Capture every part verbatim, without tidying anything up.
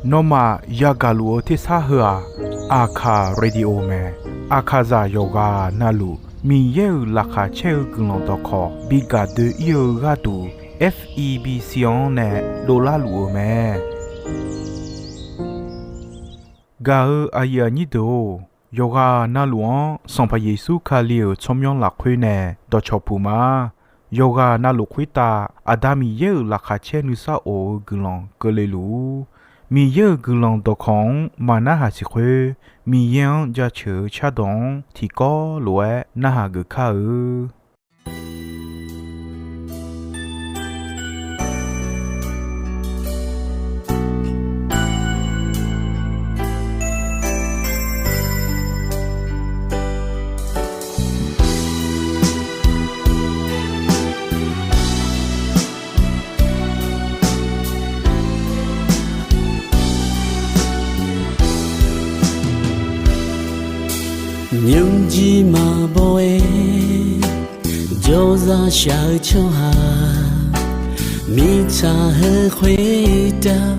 Nawmaf yagaq luf-eu tersar heu-aq, Aqkaq Radio mae. Aqkaqzaq yawqghaq navluf Miqyaer-euq laqkhaq caer-eu guiqlanq dawqkawq bi gaq doe-ir-eu gharduq, F E B C-anr nae dovlar luf-eu mae. Gaq-eu aqyuif aqnyir deuq-or, yawqghaq navluf-anr Sanqpaq Yeqsur Kali-euq tsawrmyanr lafkhoer nae dawqcawq puq ma. Yawqghaq navluf khoertav Aqda Miqyaer-euq laqkhaq caer nuisar of-eu guiqlanq keuvle luf-ur. Miqyaer-euq guiqlanq dawqkawq-anr maqnarhaq siq khoer, Miqyaer-anr jaceuq-eu cardawq-anr tiqkawv lof-aer narhaq geuf kar-eu. Nymrjir maqbaw-aer jawrzaq shaq-eu tsawrhaq, mirtsaq heu khoertav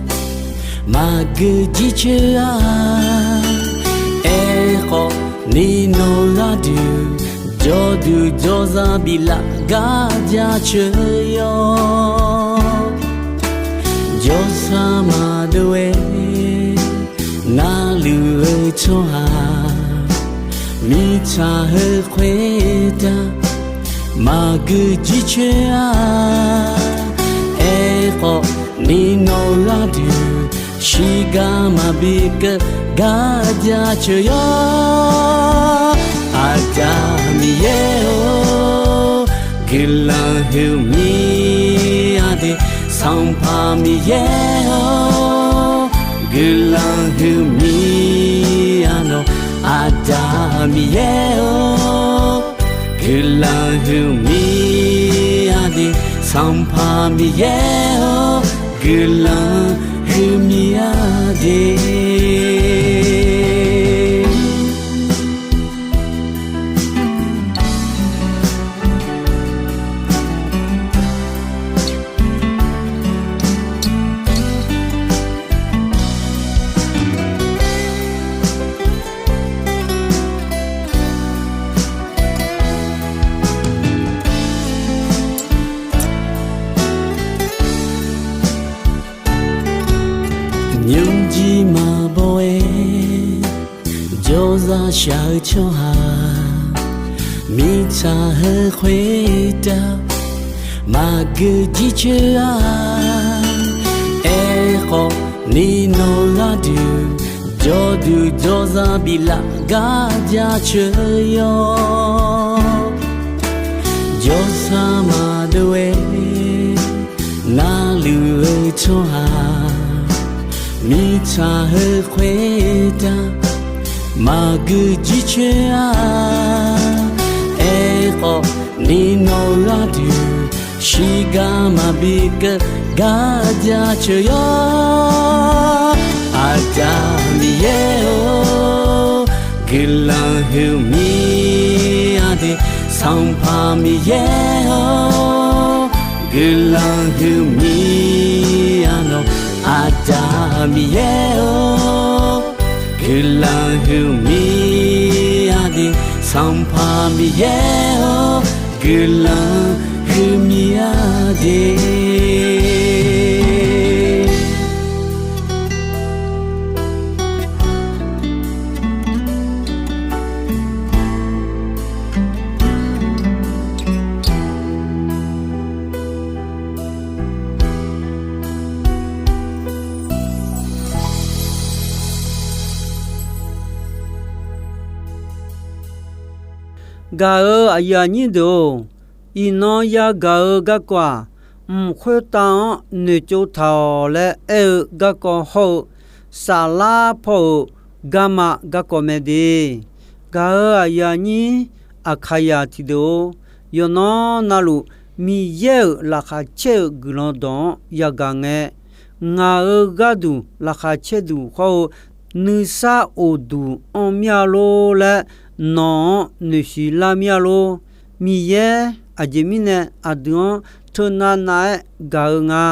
maqgeu jircoer-a. Aerkhawf ni nawq gharduq jawrduq jawrzaq biflaf gar jaceuq yawr. Jawrsar maqdov-aer narluf-eu tsawrhaq, mirtsaq heu khoertav maqgeu jircoer-a. Aerkhawf ni nawq gharduq shiqgar maqbi keuv gar jaceuq yawr. Aqda Miqyaer-or, guiqlanq huiqmir-a de. Sanqpaq Miqyaer-or, guiqlanq huiqmir-a nawq. Aqda Miqyaer-or, guiqlanq huiqmir-a de. Sanqpaq Miqyaer-or, guiqlanq huiqmir-a de. Nymrjir maqbaw-aer jawrzaq shaq-eu tsawrhaq, mirtsaq heu khoertav maqgeu jircoer-a. Aerkhawf ni nawq gharduq jawrduq jawrzaq biflaf gar jaceuq yawr. Jawrsar maqdov-aer narluf-eu tsawrhaq, mirtsaq heu khoertav maqgeu jircoer-a. Aerkhawf ni nawq gharduq shiqgar maqbi keuv gar jaceuq yawr. Aqda Miqyaer-or, guiqlanq huiqmir-a de. Sanqpaq Miqyaer-or, guiqlanq huiqmir-a nawq. Aqda Miqyaer-or, guiqlanq huiqmir-a de. Sanqpaq Miqyaer-or, guiqlanq huiqmir-a de. Gaq-eu aqyuif aqnyir deuq-or, iqnan yagaq-eu garkawv-aq, mq khoertav-anr noeqtsov taq-awq laer aer-eu garkawv hawr-eu, saflar paw-euq garma garkawv mae de. Gaq-eu aqyuif aqnyir Aqkaqzaq tiqdeuq-or, yawqnan navluf Miqyaer-euq laqkhaq caer-eu guiqlanq dawq-anr yagaq ngae, ngaq-euq gharduq laqkhaq caer duq hawr-eu nuisar of duq anr mir-a lor laer nawq-anr noeqshiq lar mir-a lor. Miqyaer aqjeq mirnae aqdui-anr teunav nav-aer gaq-eu nga.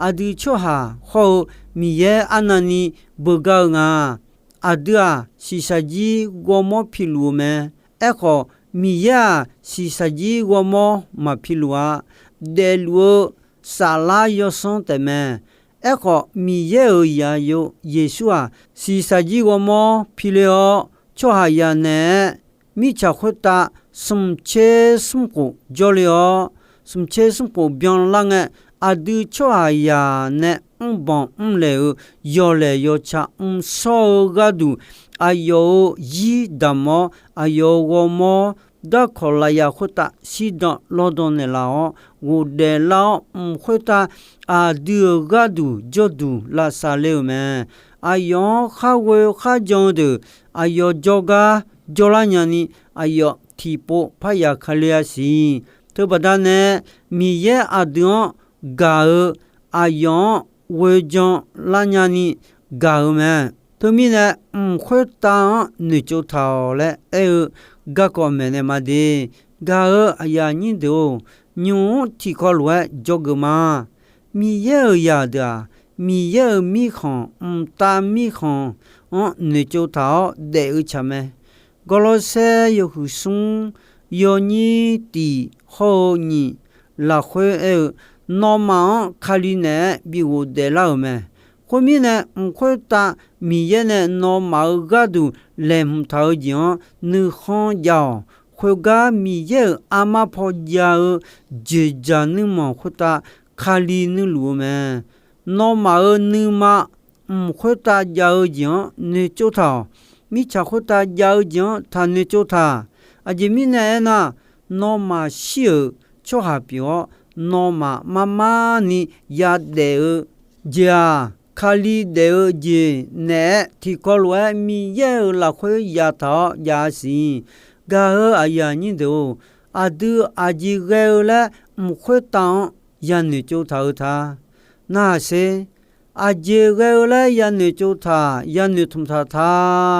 aqdui tsawrhaq hawr-eu Miqyaer arnavni beugar-eu nga. Aqdui-aq, shiqshaq jir ghawrmawr piluf-eu mae. Aerkhawf, Miqyaer-aq, shiqshaq jir ghawrmawr maqpiluf-a. Daefluf-eu saflar yawsanr taefmae. Aerkhawf, Miqyaer-euq zaqyo Yeqsur-aq, shiqshaq jir ghawrmawr pile-awr, tsawrhaqzaq naeq-aer mirtsaq khoertav smq tser smr khof jawrle-awr, smq tser smr khof byanlar ngae, aqdui tsawrhaqzaq nae mrbanq mrlaeq-euq yawlaeq yawtsaq mrshawr-eu gharduq, aqyawf-euq zir damq-awr, aqyawf-euq ghawrmawr darkawq lafyaq khoertav shirdan lawrdan naeqlaf-awr, ghofdaef lar-awr, mq khoertav aqdui-euq gharduq jawrduq lavsav le-euq mae. Aqyawf-anr kharghoe kharjan-eu deuq, aqyawf jawrgar jawrlar nyani, aqyawf tiqpov parya Kali-a siq. Teubaqda nae, Miqyaer aqdui-anr gaq-eu, aqyawf-anr ghoejan lar nyani gaq-eu mae. Teumirnae, mq khoertav-anr noeqtsov taq-awq laer aer-eu garkawv maeqnaeq ma de. Gaq-eu aqyuif aqnyir deuq-or, nymq-mr tiqkawv lof-aer dzawgeuf ma. Miqyaer-euq zaqdeuq-aq, Miqyaer-euq mirkhanq, mqtav mirkhanq-anr noeqtsov taq-awr daef-eu tsaq mae. Gawrlawrsaer yawhuiq smr, yawnyir tiq hawr-eu nyiq lafkhoer aer-eu, Nawmaf-anr Kali naeq-aer bi ghofdaef lar-euq mae. Khoermirnae, mq khoertav Miqyaer nae nawmaf-euq gharduq laeqhmq taq-eu jeq-anr nuikhanr jav-awq. Khoergar Miqyaer-euq armar paw jav-eu jeqjaq nuirmanq khoertav Kali nuirluf-eu mae. Nawmaf-euq nuima mq khoertav jav-eu jeq-anr noeqtsov taq-awq. Mirtsaq khoertav jav-eu jeq-anr taq noeqtsov taq. Aqjeq mirnae aernar, nawmaf shir-euq tsawrhaq pyeuf-awr, nawmaf marmar ni yadaef-eu jeq-aq, Kali daef-eu jeq naeq-aer tiqkawv lof-aer Miqyaer-euq lafkhoer yataq-awr jav-a siq. Gaq-eu aqyuif aqnyir deuq-or, aqdui aqjeq ghae-eu laer mq khoertav-anr yanoeq tsov taq-eu ta. Narhaq sher. Aqjeq ghae-eu laer yanoeq tsov taq, yanoeq tmq taq ta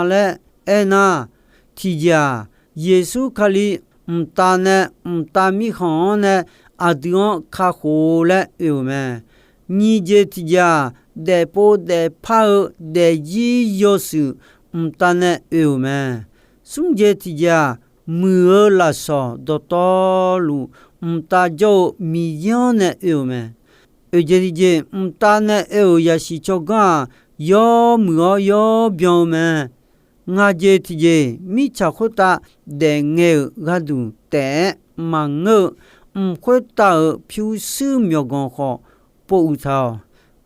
laer aernar, tiqjeq-aq, Yeqsur Kali mqtav nae, mqtav mirkhanq-anr nae aqdui-anr kakhof laer oe-euq mae. Nyiq jeq tiqjeq-aq, daefpov daefpar-eu daefzir yawshuif mqtav nae oe-euq mae. Smr jeq tiqjeq-aq, muiq-eu lafsawq dawqtawvluf mqtav jawr-eu Miqyaer-anr nae oe-euq mae. Oeq jeq tiqjeq mqtav nae oe-euq yasiq tsawrganr-aq, yawmuiq-awr yawbyan-eu mae. Ngaq jeq tiqjeq mirtsaq khoertav daefngae-euq gharduq taef-aer maqngeur-eu, mq khoertav-euq pyurshuir myawqganq khawf povuiq taq-awq.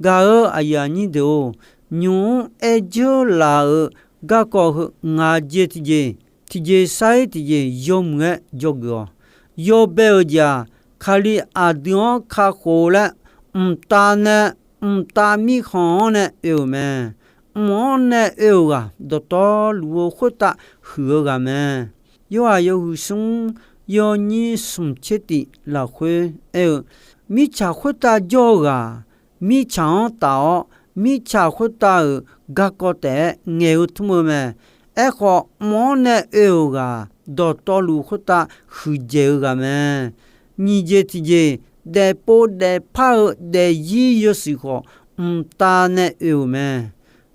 Gaq-eu aqyuif aqnyir deuq-or, nymq-mr aer dzeur laf-euq garkawv heu ngaq jeq tiqjeq, tiqjeq sar-ir tiqjeq yawmuiq-aer dzawgeuf-awq. Yawbae-euq jeq-aq, Kali aqdui-anr kakhof laer mqtav nae, mqtav mirkhanq-anr nae oe-euq mae. Mq-anr nae oe-euq ghaq dawqtawvluf-eu khoertav huiq-eu ghaq mae. Yorhaq yawhuiq smr, yawnyir smq tser tif lafkhoer aer-eu, mirtsaq khoertav jawr-eu ghaq, mirtsaq-anr taf-awr, mirtsaq khoertav-euq garkawv taef-aer ngaeq-eu tmr-eu mae. Aerkhawf, mq-anr nae oe-euq ghaq dawqtawvluf khoertav huiqdzaeq-eu ghaq mae. Nyiq jeq tiqjeq, daefpov daefpar-eu daefzir yawshuif khawf, mqtav nae oe-euq mae.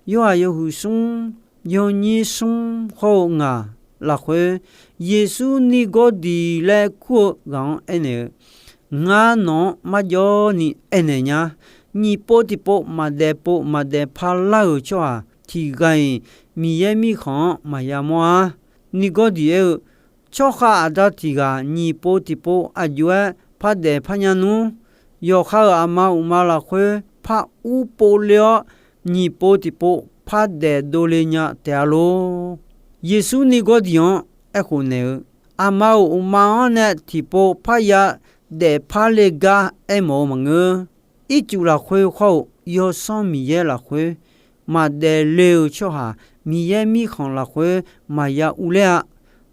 Yorhaq yawhuiq smr, yawnyir smr hawr-eu ngaq lafkhoer, Yeqsur Niqgawrdiq laer kur-eu ghaq-anr aernaeq-eu, Ngar nawq-anr marjawv ni aernaeq nya. Nyiq pov tiqpov maqdaef pov maqdaef par lar-euq tsawrhaq tiq ghaq-iq Miqyaer Mirkhanq-anr maqya mawr-ar. Niqgawrdiq aer-eu, Tsawrkhav aqda tiq ghaq nyiq pov tiqpov aq jov-aer par daef par nya nmr. Yawqha-euq aqma uqma lafkhoer par ur pov le-awr, nyiq pov tiqpov par daef dovle nya taef-a lor. Yeqsur Niqgawrdiq-anr aerkhof naeq-eu, Aqma-euq uqma-anr nae tiqpov parya daef par le gar aermawf-eu maqngeur. Ircuf lafkhoer hawr-eu Yawsanr Miqyaer lafkhoer maqdaef le-eu tsawrhaq, Miqyaer Mirkhanq lafkhoer maqya urler-a.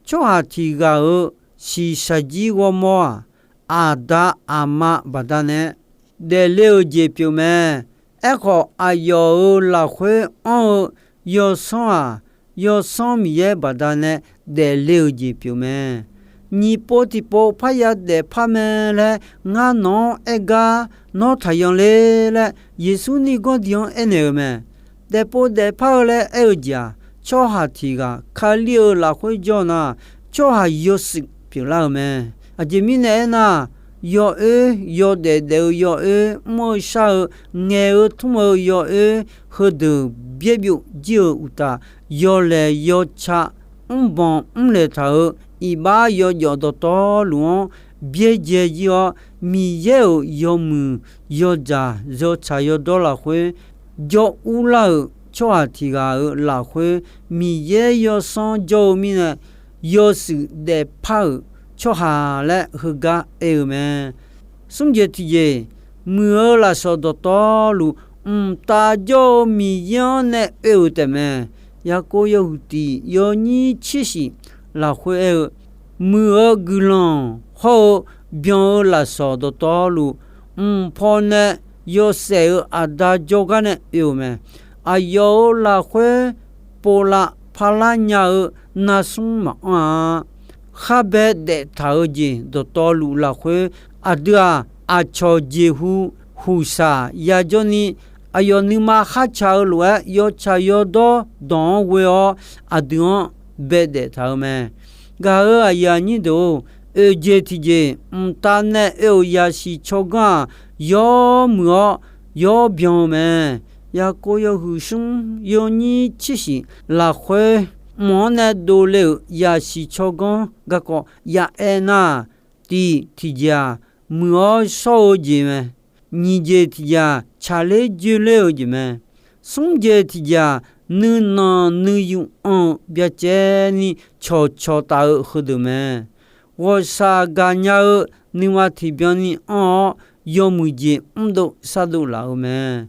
Tsawrhaq tiq ghaq-euq shiqshaq jir ghawrmawr-aq, aqda aqma baqdanae daefle-euq jeq pyeufmae. Aerkhawf, aqyawf-euq lafkhoer anr-eu Yawsanr-aq, Yawsanr Miqyaer baqdanae daefle-euq jeq pyeufmae. nyiq pov tiqpov parya daefpar mae laer ngar nawq-anr aer gar nawr taqyan le laer, Yeqsur nirgawr diq-anr aernaeq-euq mae. Daefpov daefpar-eu laer aer-eu jeq-aq, tsawrhaq tiq ghaq Kali-euq lafkhoer jawr nar, tsawrhaq yawshuif pyeuflar-euq mae. Aqjeq mirnae aernar, yawoer yawdaef daef-eu yawoer, mr-eu shar-eu, ngaeq-eu tmr-eu yawoer, heudeuq byaerbyov jir-euq uqtaf, yawlaeq yawca mrbanq mrlaeq taq-euq, iqbax yawjawf dawqtawvluf-anr byaerdzae jir-awr, Miqyaer-euq yawmuiq yawdzaq yawtsaq yawdawr lafkhoer jawr urlar-euq tsawrhaq tiq ghaq-euq lafkhoer, Miqyaer yawsanr jawr-eu mirnae, yawshuif daefpar-euq tsawrhaq laer heugar aer-eu mae. Smr jeq tiqjeq, muiq-eu lafsawq dawqtawvluf, mqtav jawr-eu Miqyaer-anr nae oe-euq taefmae. Yaqkov yawhuiq tiq yawnyir tser shif lafkhoer aer-eu, muiq-eu guiqlanq hawr-eu byan-eu lafsawq dawqtawvluf, mq paw nae yawshaef-euq aqda jawrgar nae oe-euq mae. Aqyawf-euq lafkhoer povlav parlar nya-eu narsmr maqanr-a. Khar bae daef taq-eu jeq dawqtawvluf lafkhoer, aqdui-aq, aqcawq jeqhu huqshaq yajawr ni, aqyawf nuima kharcaq-eu lof-aer yawtsaq yawdawr dawq-anr ghoe-awr, aqdui-anr bae daef taq-eu mae. Gaq-euq aqyuif aqnyir deuq-or, oeq jeq tiqjeq mqtav nae oe-euq yasiq tsawrganr-aq, yawmuiq-awr yawbyan-eu mae. Yaqkov yawhuiq smr yawnyir tser shif lafkhoer, mq-anr nae dovle-euq yasiq tsawrganr garkawv yaaer nar, tiq tiqjeq-aq, muiq-awr shawr-eu jeq mae. Nyiq jeq tiqjeq-aq, tsaqler joerler-eu jeq mae. Smr jeq tiqjeq-aq, nuinanq nuiyu anr-eu byacaevni cawqcawq taf-eu heudeuq mae. Ghawqshaq gaqnya-eu nuima tiqbyan ni anr-awr, yawmuiq jeq mrdov shardov laf-eu mae.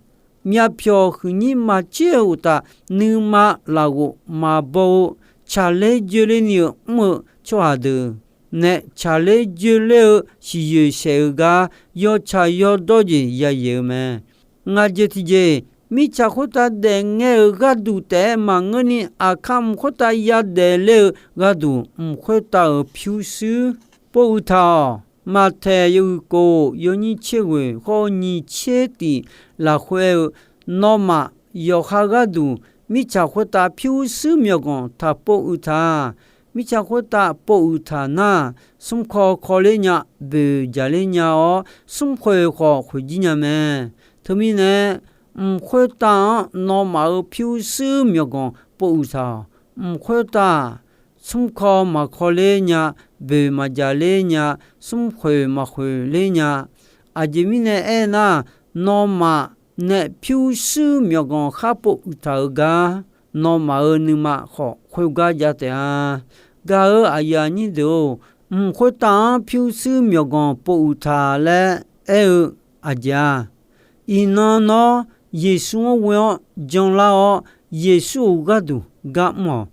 Myavpyawq huiqnyir maqtser-eu uqtaf, nuima lafghof maqbaw-eu tsaqler joerler ni-eu mr-eu tsawrhaq deuq nae tsaqler joerler-eu siqyoeq saef-eu gar yawtsaq yawdawr jeq yayaeq-eu mae. Ngaq jeq tiqjeq, mirtsaq khoertav daefngae-euq gharduq taef-aer maqngeur ni, aqkar mq khoertav yadaef ler-eu gharduq, mq khoertav-euq pyurshuir pov uiq taq-awq. Maqtaeq yawhuiq kof yawnyir tser ghoeq hawr-eu nyiq tser tif lafkhoer aer-eu, nawmaf yawqha gharduq mirtsaq khoertav pyurshuir myawqganq taq pov uiq taq. Mirtsaq khoertav pov uiq taq nar, smrkaw kawler nya, boeq jaqler nya-awr, smrkhoeq khawf khoeqjir nya mae. Teumirnae, mq khoertav-anr nawmaf-euq pyurshuir myawqganq pov uiq taq-awq. Mq khoertav-aq, smrkaw maqkawler nya, boeq maqjaqler nya, smrkhoeq maqkhoeqler nya. Aqjeq mirnae aernar, nawmaf nae pyurshuir myawqganq khar pov uiq taq-eu gar, nawmaf-euq nuima khawf khoergar jav taef-a. Gaq-euq aqyuif aqnyir deuq-or, mq khoertav-anr pyurshuir myawqganq pov uiq taq laer aer-eu aqjeq-aq, iqnan nawr Yeqsur-anr ghoe-awr janlar-awr, Yeqsur-euq gharduq gar mr-awq.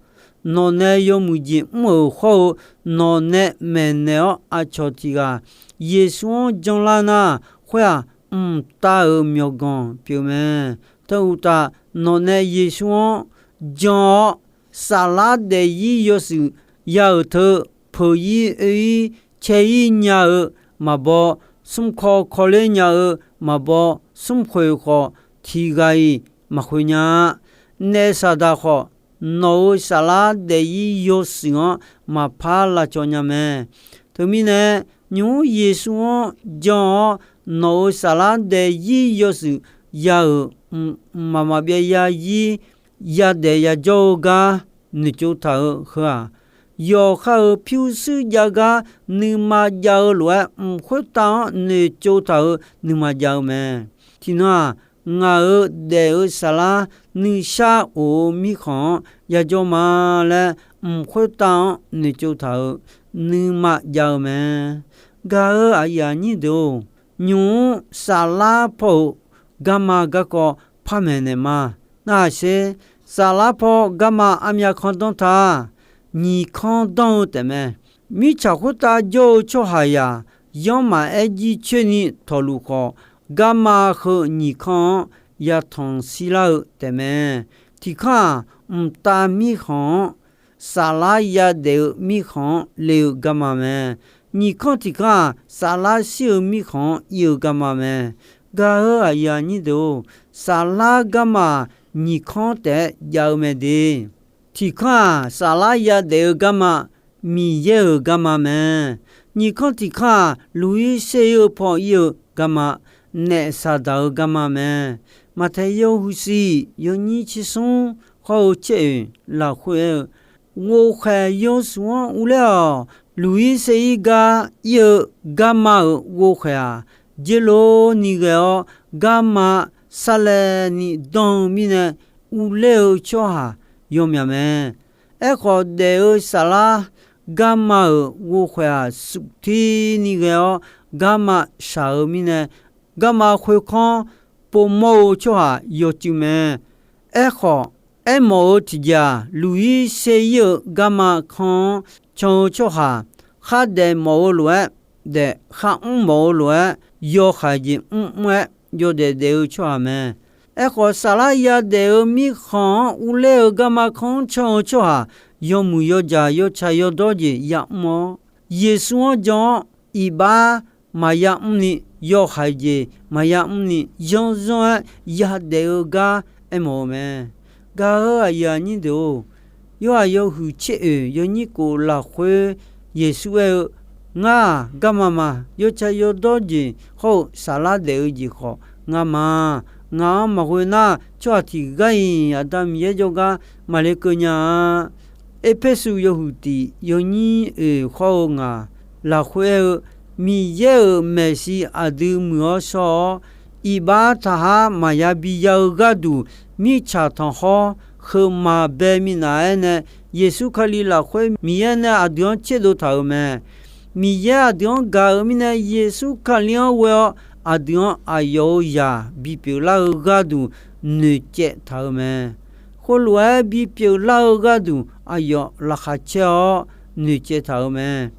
Nawq nae yawmuiq jeq mr-euq hawr-eu, nawq nae maeqnaeq-awr aqcawq tiq ghaq Yeqsur-anr janlar nar, khoer-aq, mqtav-euq myawqganq pyeuf mae. Teu uqtaf, nawq nae Yeqsur-anr jan-awr, saflar daefzir yawshuif ya-euq teu, peuq-ir oe-ir cae-ir nya-eu maqbaw, smrkaw kawler nya-eu maqbaw, smrkhoeq khawf tiq ghaq-iq maqkhoeq nya-a. Naef saqdaq khawf, nawq-euq saflar daefzir yawshuif-anr maqpar lavcawv nya mae. Teumirnae, nymq-mr Yeqsur-anr jan-awr, nawq-euq saflar daefzir yawshuif ya-euq mqmaq maqbyav yazir yadaef yajawr-eu gar noeqtsov taq-euq heu-aq, yawqha-euq pyurshuir jav gar nuima jav-eu lof-aer, mq khoertav-anr noeqtsov taq-euq nuima jav-eu mae. Tiqnan-aq, ngaq-euq daef-eu saflar nuishar of-eu mirkhanq-anr yajawr ma laer, mq khoertav-anr noeqtsov taq-euq nuima jav-eu mae. Gaq-euq aqyuif aqnyir deuq-or, nymq-mr saflar paw-euq garma garkawv par maeqnaeq ma. Narhaq sher, saflar paw garma armyav kanr danr ta, nyiq kanr danr-eu taefmae. Mirtsaq khoertav jawr-eu tsawrhaqzaq yanr maqaer jircoer ni tawqluf khawf, garma heu nyiq kanr-anr yatanq shirlar-eu taefmae. Tiq kanr-aq, mqtav mirkhanq-anr saflar yadaef-eu mirkhanq-anr le-eu garma mae. Nyiq kanr tiq kanr-aq, saflar shir-eu mirkhanq-anr ir-eu garma mae. Gaq-eu aqyuif aqnyir deuq-or, saflar garma-aq, nyiq kanr taef-aer jav-eu mae de. Tiq kanr-aq, saflar yadaef-eu garma, Miqyaer-euq garma mae. Nyiq kanr tiq kanr-aq, luq-ir ser-ir-eu paw ir-eu garma, naef Saqdaq-eu garma mae. Maqtaeq yawhuiq siq yawnyir tsersmr hawr-eu caer-oeq lafkhoer aer-eu, ghovkhaeq yawsuf-anr urler-awq. Luq-ir ser-ir gar ir-eu garma-euq ghovkhaeq-aq, jerlov ni ghae-awr, garma sarlaev ni danr-eu mirnae, urler-eu tsawrhaq yawmyaq mae. Aerkhawf, daef-eu saflar garma-euq ghovkhaeq-aq, suftir ni ghae-awr, garma shaq-eu mirnae, garma khoerkanr povmawr-eu tsawrhaq yawcuiv mae. Aerkhawf, aermawf-eu tiqjeq-aq, luq-ir ser-ir-eu garma kanr-anr can-eu tsawrhaq, khardaef mawf-eu lof-aer daef, kharmr mawf-eu lof-aer yawhaiq jeq mrmr-aer yawdaef daef-eu tsawrhaq mae. Aerkhawf, saflar yadaef-eu mirkhanq-anr urler-eu garma kanr-anr can-eu tsawrhaq, yawmuiq yawdzaq yawtsaq yawdawr jeq yamr-awr, Yeqsur-anr jan-awr iqbax maqya mrni, yawhaiq jeq maqya mrni, yanrzanr-aer yadaef-eu gar aermawf-eu mae. Gaq-eu aqyuif aqnyir deuq-or, yawhaiq yawhuiq caer-oeq yawnyir kof lafkhoer Yeqsur aer-eu, Ngar-aq, garma ma. Yawtsaq yawdawr jeq hawr-eu saflar daef-eu jeq khawf ngar ma. Ngaq-anr maqghoe nar, tsawrhaq tiq ghaq-iq Aqda Miqyaer jawrgar maqle keuv nya-a. Erpersu yawhuiq tiq yawnyir oeq hawr-eu ngaq lafkhoer aer-eu, Miqyaer-euq maeqshi aqdui muiq-awr shawr-awr, iqbax taqhar maqya bi ya-eu gharduq, mirtsaq tanqkhawr heu maqbae minav-aer nae, Yeqsur Kali lafkhoer Miqyaer nae aqdui-anr tserdov taq-euq mae. Miqyaer aqdui-anr gaq-euq mirnae, Yeqsur Kali-anr ghoe-awr aqdui-anr aqyawf-euq zaq bipyeuf lar-eu gharduq noeqcaev taq-euq mae. Khoerlof-aer bipyeuf lar-eu gharduq aqyawf laqkhaq caer-awr noeqcaev taq-euq mae.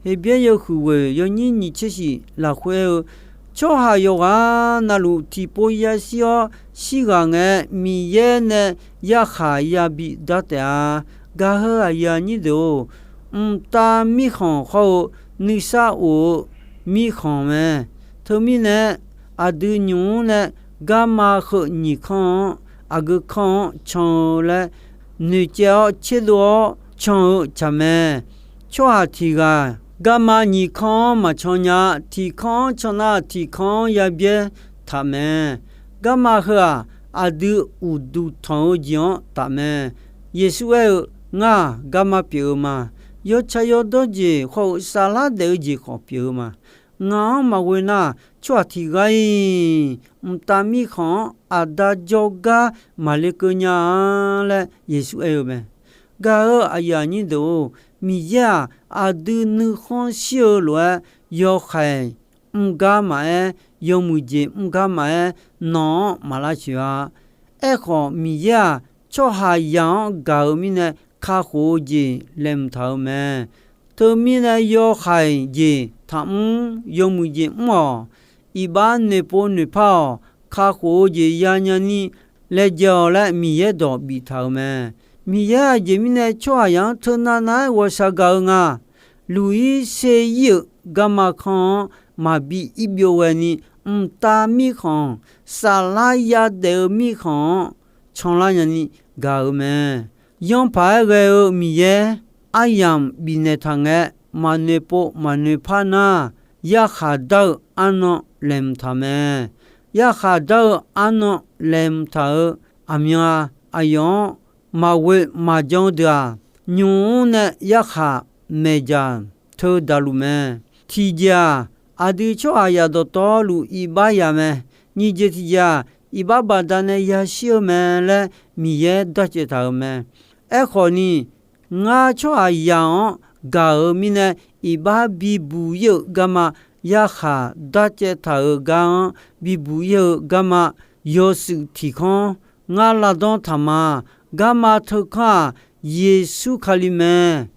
Heqbyaer yawhuiq ghoeq yawnyir nyiq tser shif lafkhoer aer-eu, Tsawrhaq yawqghaq navluf tiqpov yashir-awr shirghaq ngae, Miqyaer nae yarkhaq yabi dar taef-a. Gaq-eu aqyuif aqnyir deuq-or, mqtav mirkhanq hawr-eu nuisar of-eu mirkhanq mae. Teumirnae, aqdui nymq-mr nae garma heu nyiq kanr-anr, aqgeu kanr-anr can-eu laer noeqcaev-awr tserdov-awr can-eu tsaq mae. Tsawrhaq tiq ghaq garma nyiq kanr-anr maqcan nya. Tiq kanr-anr can nar, tiq kanr-anr yabyaer taq mae. Garma heu-aq, aqdui uqduq tanq-eu jeq-anr taf mae. Yeqsur aer-eu, Ngar-aq, garma pyeuf-eu ma. Yawtsaq yawdawr jeq hawr-eu saflar daef-eu jeq khawf pyeuf-eu ma. Ngaq-anr maqghoe nar, tsawrhaq tiq ghaq-iq mqtav mirkhanq-anr aqda jawrgar maqle keuv nya-a laer Yeqsur aer-eu mae. Gaq-eu aqyuif aqnyir deuq-or, Miqyaer-aq, aqdui nuikhanr shir-eu lof-aer, yawhaiq mr gar maqaer, yawmuiq jeq mr gar maqaer, nawq-anr maq lavcoeq-a. Aerkhawf, Miqyaer-aq, tsawrhaqzaq-anr gaq-eu mirnae, kakhof-eu jeq laeqhmq taq-euq mae. Teumirnae, yawhaiq jeq taqmr, yawmuiq jeq mr-awq. Iqbax noeqpov noeqpar-awq. Kakhof-eu jeq yanya ni laejae-awq laer Miqyaer dawq biftaq-euq mae. Miqyaer aqjeq mirnae tsawrhaqzaq-anr teunav nav-aer ghawqshaq gaq-eu nga. Luq-ir ser-ir-euq garma kanr-anr maqbi ir byov ghaeni, mqtav mirkhanq, saflar yadaef-eu mirkhanq-anr canlar nyani gaq-euq mae. Yanr paq-aer ghae-eu Miqyaer aryamq bifnaeq taq ngae, maqnoeq pov maqnoeq par nar, yarkhaq dar-eu arnan laeqhmq taq mae. Yarkhaq dar-eu arnan laeqhmq taq-eu aqmyan-a, aqyawf-anr maqghoe maqjan-eu deuq-aq, nymq-mr nae yarkhaq maeqdzaq teu daqluf mae. Tiqjeq-aq, aqdui tsawrhaqzaq dawqtawvluf iqbax yaq mae. Nyiq jeq tiqjeq-aq, iqbax baqdanae yashir-eu mae laer Miqyaer darcaev taq-euq mae. Aerkhawf ni, ngar tsawrhaqzaq-anr gaq-euq mirnae, iqbax bibuq ir-eu garma, yarkhaq darcaev taq-euq gar-anr bibuq ir-eu garma, yawshuif tiq kanr ngar lavdanr taq ma. Garma teukanr-aq, Yeqsur Kali mae.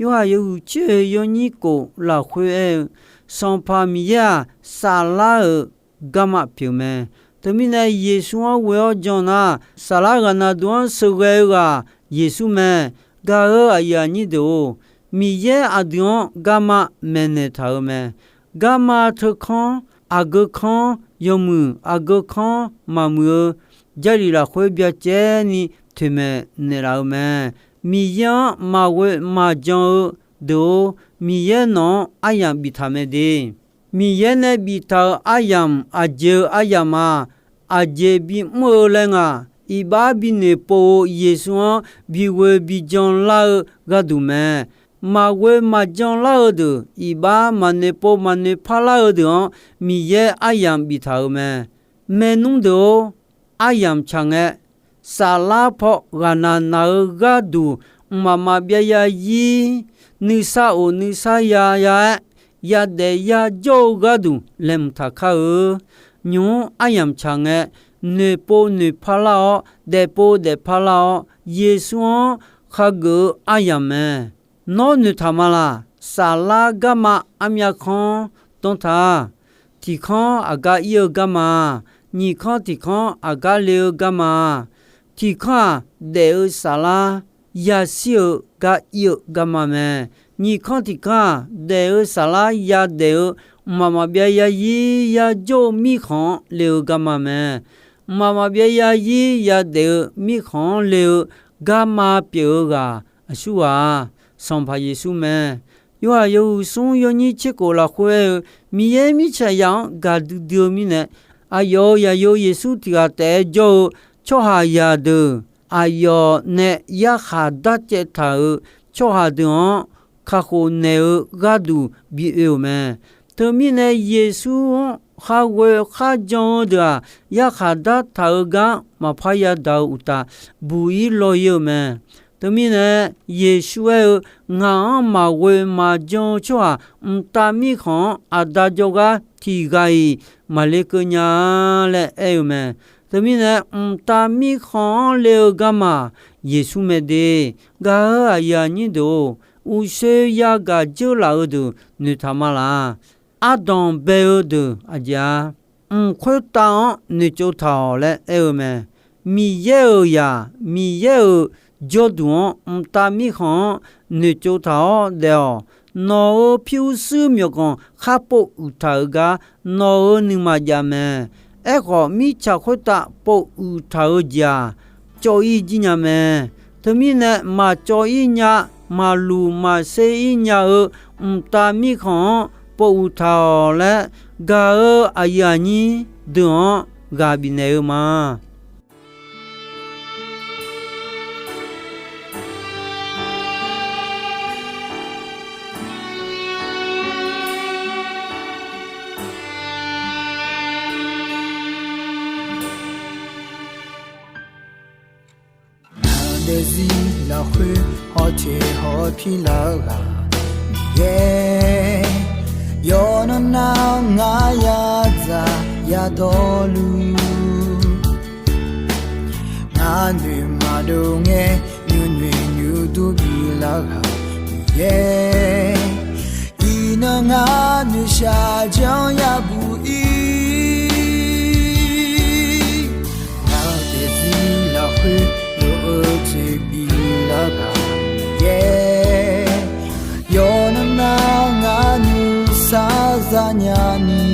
Yorhaq yawhuiq tser-oeq yawnyir kof lafkhoer aer-eu, Sanqpaq Miqyaer-aq, saflar-euq garma pyeuf mae. Teumirnae, Yeqsur-anr ghoe-awr jan nar, saflar ghaqna duq-anr sheuqghae-eu ghaq Yeqsur mae. Gaq-euq aqyuif aqnyir deuq-or, Miqyaer aqdui-anr garma maeqnaeq taq-euq mae. Garma teukanr, aqgeu kanr yawmuiq, aqgeu kanr maqmuiq-eu Jarlif lafkhoer byacaevni toeqmaeq naeqlaf-eu mae. Miqyaer-anr maqghoe maqjan-eu deuq-or, Miqyaer nawq-anr aryamq biftaq mae de. Miqyaer nae biftaq-euq aryamq aqjeq-eu aryamq-a. Aqjeq bimr-eu laer nga. Iqbax binoeqpov-eu Yeqsur-anr bighoe bijan lar-eu gharduq mae. Maqghoe maqjan lar-eu deuq, iqbax maqnoeqpov maqnoeqpar lar-eu deuq-anr Miqyaer aryamq biftaq-euq mae. Maernmr deuq-or, aryamq tsaq ngae, saflar paw ghaqnaq naq-eu gharduq, mqmaq maqbyav ya zir, nuisar of nuisar ya ya-aer, yadaef yajawr-eu gharduq laeqhmq taq kar-eu. Nymq-mr aryamq tsaq ngae, noeqpov noeqpar lar-awr, daefpov daefpar lar-awr, Yeqsur-anr khageuf-eu aryamq mae. Nawr noeqtaq ma laq? Saflar garma armyav kanr danr taq. Tiq kanr aqgar ir-eu garma, nyiq kanr tiq kanr aqgar le-eu garma. Tiq kanr-aq, daef-eu saflar yashir-eu gar ir-eu garma mae. Nyiq kanr tiq kanr-aq, daef-eu saflar yadaef-eu mqmaq maqbyav yazir yajawr-eu mirkhanq-anr le-eu garma mae. Mqmaq maqbyav yazir yadaef-eu mirkhanq-anr le-eu garma pyeuf-eu ghaq aqsurghaq-aq, Sanqpaq Yeqsur mae. Yorhaq yawhuiq smr yawnyir tserkhof lafkhoer aer-eu, Miqyaer mirtsaqzaq-anr gaqdui dui-eu mirnae, aqyawf-euq zaqyo Yeqsur tiq ghaq taef-aer jawr-eu tsawrhaqzaq deuq, aqyawf nae yarkhaq darcaev taq-euq tsawrhaq deuq-anr kakhof naeq-eu gharduq bi oe-euq mae. Teumirnae, Yeqsur-anr kharghoe kharjan-eu deuq-aq, yarkhaq dartaq-eu gar maqpar yadaq-eu uqtaf, buq-ir law-ir-eu mae. Teumirnae, Yeqsur aer-eu, Ngaq-anr maqghoe maqjan-eu tsawrhaq, mqtav mirkhanq-anr Aqda jawrgar tiq ghaq-iq maqle keuv nya-a laer aer-eu mae. Teumirnae, mqtav mirkhanq-anr le-eu garma Yeqsur mae de. Gaq-euq aqyuif aqnyir deuq-or, uqshoe yagaq dzeurlaf-eu deuq noeqtaq ma laq? Ardanq bae-eu deuq aqjeq-a, mq khoertav-anr noeqtsov taq-awq laer aer-eu mae. Miqyaer-euq zaq, Miqyaer-euq jawrduq-anr mqtav mirkhanq-anr noeqtsov taq-awr daef-awq. Nawq-euq pyurshuir myawqganq khar pov uiq taq-euq gar nawq-euq nuima jav mae. Aerkhawf, mirtsaq khoertav pov uiq taq-eu jeq-aq, cawv-ir jir nya mae. Teumirnae, maqcawv-ir nya, maqluq maqser-ir nya-eu mqtav mirkhanq-anr pov uiq taq-awq laer, gaq-euq aqyuif aqnyir deuq-anr ghaq bifnaeq-eu ma. Ngaq daefzir lafkhoer hawteq hawpir lar-eu ghaq Miqyaer, yawqnan nar-awr ngar yadzaq yadawrluf, ngar noeq maqdov ngae nymr noeq nymr dur bilar ghaq Miqyaer, iqnan ngar noeqshaq janr yabuq-ir. Ngaq daefzir lafkhoer lof-eu jeq bilar ghaq Miqyaer, yawqnan nar ngar nuisar zanya ni,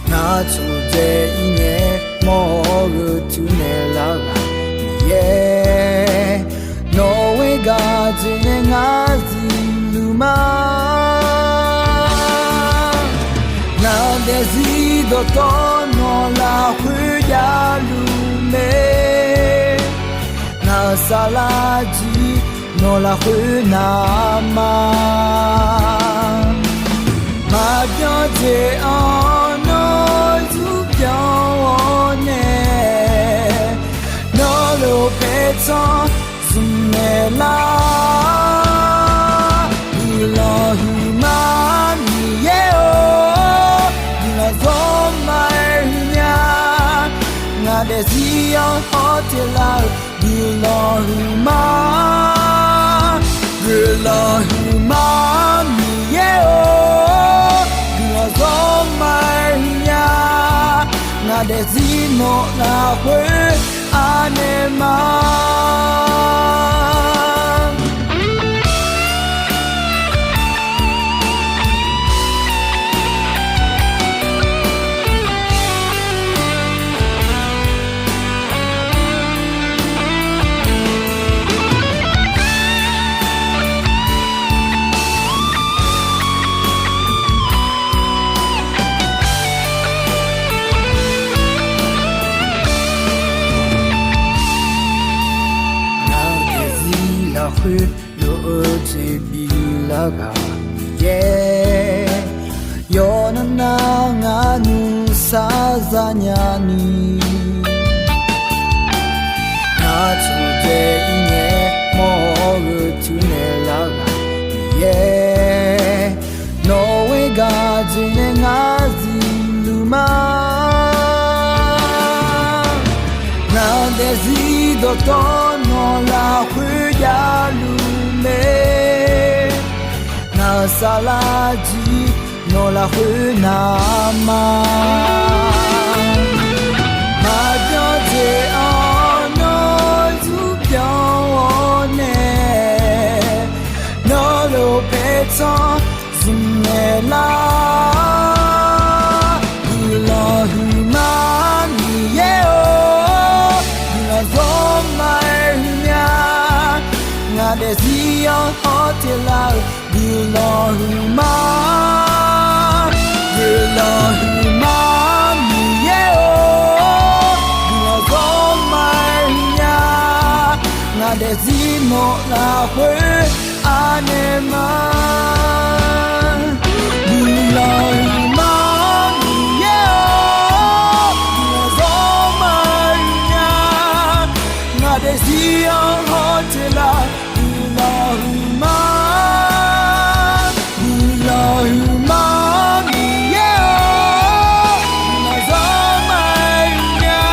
ngar tsawqdzae-ir ngae mawr-awr gheu tuv naeq lar ghaq Miqyaer, nawq-eu gaq jeq nae ngar zifluf ma. Ngaq daefzir dawqtawvluf nawq lafkhoer javluf mae. Ngaq-euq saflar jir nawq lafkhoer navma, maqbyan jeq-anr nawr zmr byan-awr nae, nawr lof paertsanr zmq naeq lar. Guiqlanq huiqma Miqyaer-or, guiqlanq zawrma-aer huiqnya. Ngaq daefzir-anr hawteq lar-eu guiqlanq huiqma, guiqlanq huiqma Miqyaer-or, guiqlanq zawrma-aer huiqnya. Ngaq daefzir nawq lafkhoer arnaeq ma. Ngaq daefzir lafkhoer lof-eu jeq biflar ghaq Miqyaer, yawqnan nar ngaq nuisar zanya ni, ngaq tmqjaev-ir ngae mawr-eu teunaeq lar ghaq Miqyaer, nawq-euq gaq jeq nae ngar zifluf ma. Ngaq daefzir dawqtawvluf nawq lafkhoer javluf mae. Ngaq saflar jir nawq lafkhoer navma. Maqbyan jeq-anr nawr zurpyanq-awr nae, nawr lof paertsanr zmqnaeq lar. Guiqlanq huiqma Miqyaer-or, guiqlanq zawr ma-aer huiqnya. Ngaq daefzir-anr hawteq lar-euq guiqlanq huiqma. Guiqlanq huiqma Miqyaer-or, guiqlanq zawr ma-aer huiqnya. Ngaq daefzir nawq lafkhoer arnaeq ma. Guiqlanq huiqma Miqyaer-or, guiqlanq zawr ma-aer huiqnya. Ngaq daefzir-anr hawteq lar guiqlanq huiqma. Guiqlanq huiqma Miqyaer-or, guiqlanq zawr ma-aer huiqnya.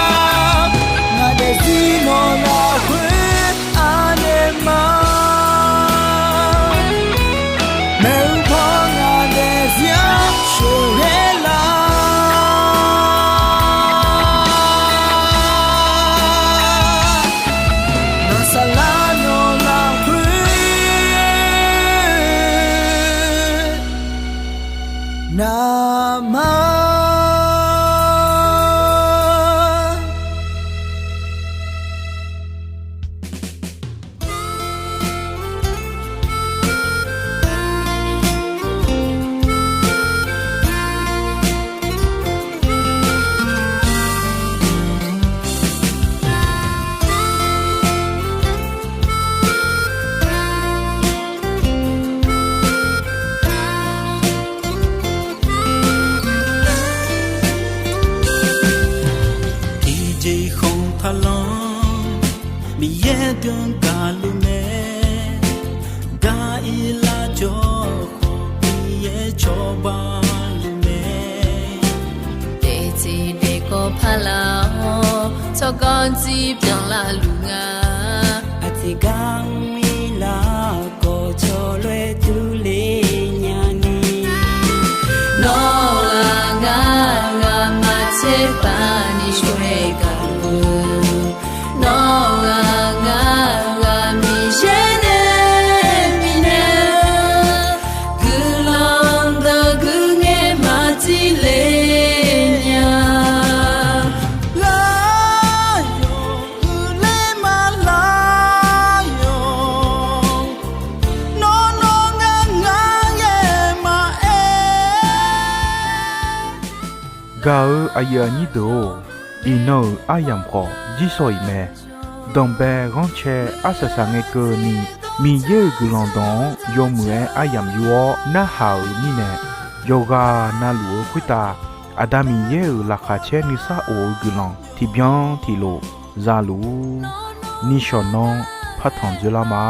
Ngaq daefzir nawq lafkhoer arnaeq ma. Maeqhu paw ngaq daefzir-anr sheuqghae lar. Ngaq saflar nawq lafkhoer navma. Tiqjeq khanq taqlanr, Miqyaer deuq-anr gaqluf mae. Gar-ir lar jawr khawf, Miqyaer cawba luf mae. Daefteq daefkawv paq laf-awr, tsawrganr jir byanlar luf nga. Aqtiq gar mr-ir lar khawf, cawlof-aer durler nyani. Nawr-aq ngar, ngamaf tserpav ni shawr-aer gaq-eu, nawr-aq ngar, ngamaf Miqyaer nae bifnaeq-eu, guiqlanq dawq guiqngaer maqdir le nya. Lar-awq, huiqler ma lar-awq, nawr nawr ngar ngar ghae maqaer. Gaq-eu aqyuif aqnyir deuq-or, iqnan-euq aryamq khawf jirsawq iq mae. Danqbae ghanrcae arsaq saq ngae keuvni, Miqyaer-euq guiqlanq dawq-anr yawmuiq-aer aryamq yur-awr narhaq-euq mirnae, yawqghaq na luf-eu khoertav Aqda Miqyaer-euq laqkhaq caer nuisar of-eu guiqlanq tiqbyan tiqlof za luf-ur. Nishawq nanr partanq dzoerlar ma.